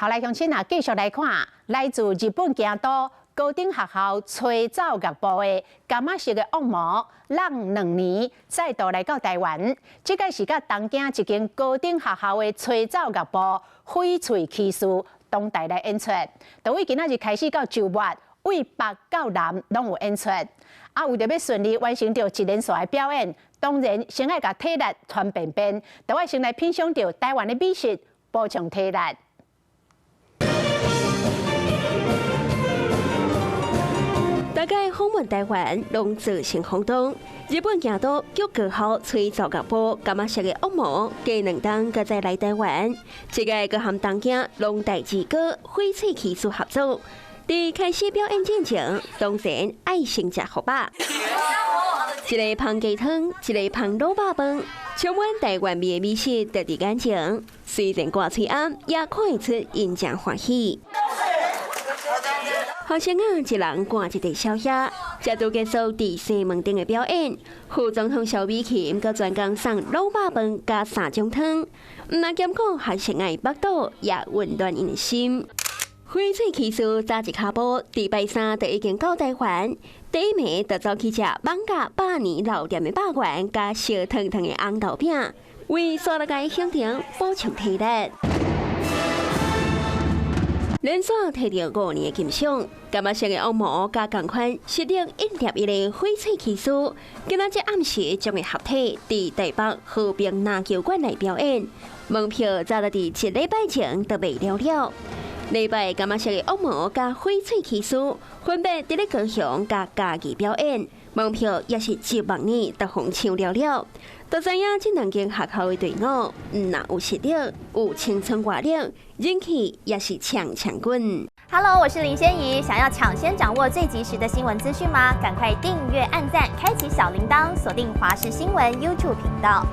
好，來鄉親啊，繼續來看，來自日本京都高等學校吹奏樂部的柑仔色的惡魔，櫳2年再度來到台灣。這擺是佮東京一間高等學校的吹奏樂部翡翠騎士同台來演出。對今仔日開始到週末，對北到南攏有演出。啊，為著欲順利完成著一連串的表演，當然先愛共體力傳便便，就愛先來品嚐著台灣的美食，補充體力。大家訪問台灣，攏造成轟動。日本京都菊高校吹奏樂部柑仔色的惡魔，過2冬閣再來台灣，這擺閣和東京龍大之歌翡翠騎士合作。佇開始表演之前，當然愛先食予飽。一个捧雞湯，一个捧滷肉飯，充滿台灣味的美食就佇眼前。雖然掛喙罨，也看會出𪜶誠歡喜。學生仔一人掛一塊小盒，才拄結束佇西門町的表演。副總統蕭美琴閣專工送滷肉飯佮三種湯，毋但兼顧學生仔的腹肚，也溫暖𪜶的心。翡翠騎士早一跤步，禮拜三就已經到台灣，第一暝就走去食艋舺百年老店的肉圓佮燒燙燙的紅豆餅，為紲落來行程補充體力。連續提著5年的金賞，柑仔色的惡魔佮仝款實力1粒一的翡翠騎士，今仔這暗時將會合體佇台北和平籃球館來表演，門票早就佇一禮拜前就賣了了。禮拜柑仔色的惡魔佮翡翠騎士分別佇咧高雄佮嘉義表演，門票也是一網年就予搶了了。都知影這兩間學校的隊伍，毋但有實力，有青春活力，人氣也是搶搶滾。 Hello，我是林仙怡，想要搶先掌握最及時的新聞資訊嗎？趕快訂閱、按讚、開啟小鈴鐺，鎖定華視新聞 YouTube 頻道。